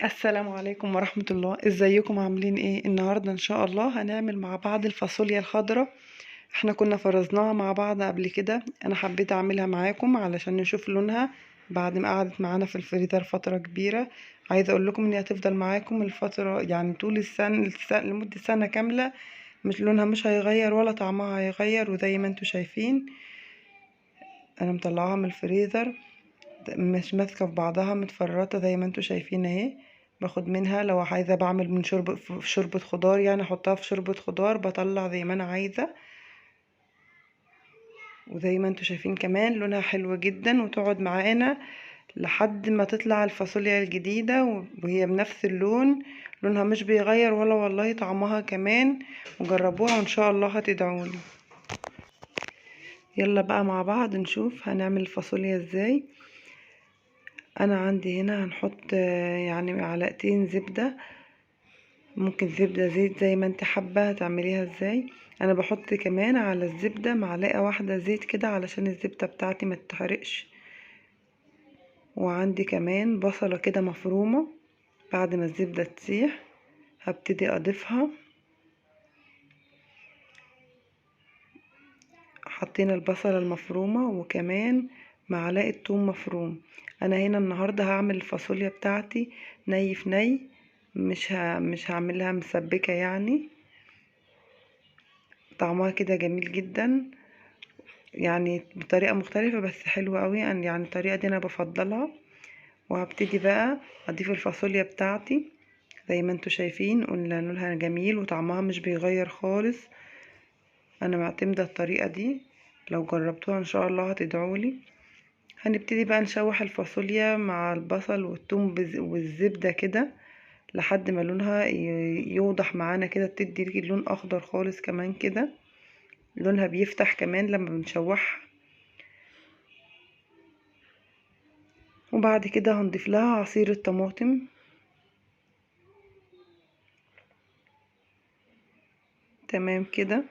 السلام عليكم ورحمة الله. ازيكم عاملين ايه؟ النهاردة ان شاء الله هنعمل مع بعض الفاصوليا الخضراء. احنا كنا فرزناها مع بعض قبل كده، انا حبيت اعملها معاكم علشان نشوف لونها بعد ما قعدت معانا في الفريزر فترة كبيرة. عايزة اقول لكم ان هي هتفضل معاكم الفترة، يعني طول السنة، لمدة سنة كاملة، مش لونها مش هيغير ولا طعمها هيغير. وزي ما انتم شايفين انا مطلعاها من الفريزر مش ماسكة في بعضها، متفرطة زي ما انتم شايفين اهي. باخد منها لو عايزة بعمل من شوربة خضار، يعني احطها في شوربة خضار، بطلع زي ما انا عايزة. وزي ما انتم شايفين كمان لونها حلو جدا، وتقعد معانا لحد ما تطلع الفاصوليا الجديدة وهي بنفس اللون، لونها مش بيغير ولا والله طعمها كمان. وجربوها وان شاء الله هتدعولي. يلا بقى مع بعض نشوف هنعمل الفاصوليا ازاي. انا عندي هنا هنحط يعني معلقتين زبدة، ممكن زبدة زيت زي ما انت حابة تعمليها ازاي. انا بحط كمان على الزبدة معلقة واحدة زيت كده علشان الزبدة بتاعتي ما تتحرقش. وعندي كمان بصلة كده مفرومة، بعد ما الزبدة تسيح هبتدي اضيفها. حطينا البصلة المفرومة وكمان معلقة ثوم مفروم. انا هنا النهاردة هعمل الفاصوليا بتاعتي ني في ني، مش هعملها مسبكة، يعني طعمها كده جميل جدا، يعني بطريقة مختلفة بس حلوة قوي، يعني الطريقة دي انا بفضلها. وهبتدي بقى اضيف الفاصوليا بتاعتي زي ما انتوا شايفين، قلنا لونها جميل وطعمها مش بيغير خالص. انا معتمدة الطريقة دي، لو جربتوها ان شاء الله هتدعولي. هنبتدي بقى نشوح الفاصوليا مع البصل والثوم والزبدة كده لحد ما لونها يوضح معانا كده، تدي لون اخضر خالص كمان كده، لونها بيفتح كمان لما بنشوحها. وبعد كده هنضيف لها عصير الطماطم. تمام كده.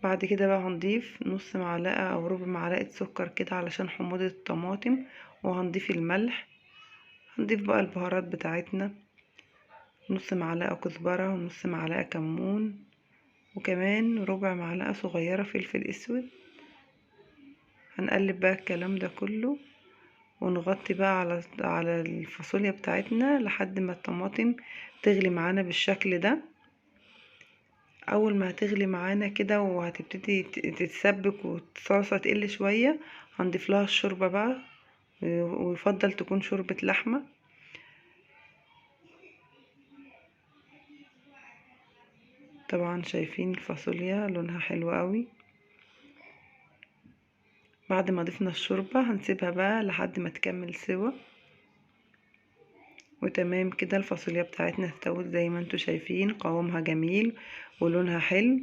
بعد كده بقى هنضيف نص معلقة او ربع معلقة سكر كده علشان حموضة الطماطم، وهنضيف الملح. هنضيف بقى البهارات بتاعتنا، نص معلقة كزبرة ونص معلقة كمون، وكمان ربع معلقة صغيرة فلفل اسود. هنقلب بقى الكلام ده كله ونغطي بقى على الفاصوليا بتاعتنا لحد ما الطماطم تغلي معانا بالشكل ده. اول ما هتغلي معانا كده وهتبتدي تتسبك والصلصة تقل شوية، هنضيف لها الشوربة بقى، ويفضل تكون شوربة لحمة. طبعا شايفين الفاصوليا لونها حلو قوي. بعد ما ضفنا الشوربة هنسيبها بقى لحد ما تكمل سوا. وتمام كده الفاصوليا بتاعتنا استوت زي ما انتوا شايفين، قوامها جميل ولونها حلو.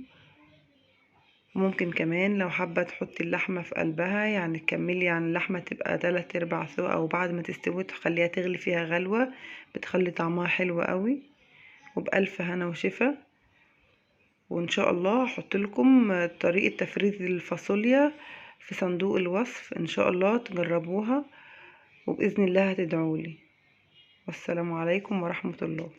ممكن كمان لو حابة تحطي اللحمة في قلبها، يعني تكملي يعني اللحمة تبقى 3/4 سوا، او بعد ما تستوي تخليها تغلي فيها غلوة، بتخلي طعمها حلو قوي. وبألف هنا وشفا. وان شاء الله هحط لكم طريقة تفريز الفاصوليا في صندوق الوصف، ان شاء الله تجربوها وبإذن الله هتدعولي. والسلام عليكم ورحمة الله.